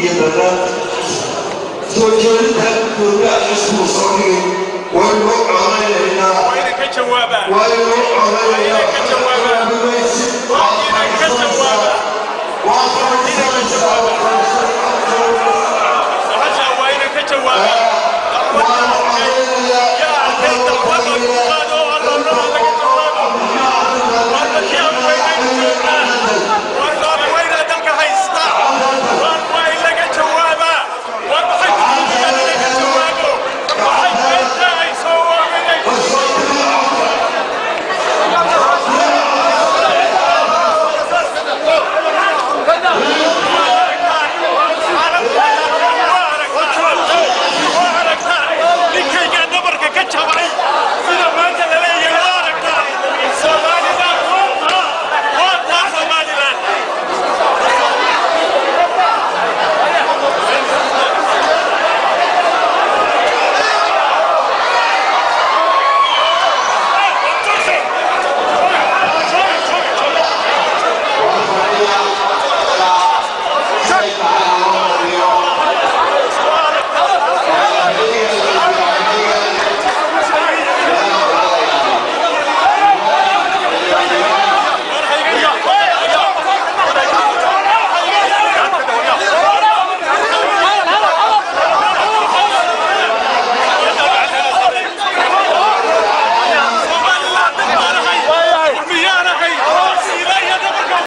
Iyo barnaamijkiisa soo jeedinta gudoomiyaha xisbigu soo dhigay waynu u codaynaynaa. Waa inay ka jawaabaan. Waynu u Waa inay ka jawaabaan. codaynaynaa. Waa inay ka jawaabaan. Waa fadhiisanaysaa.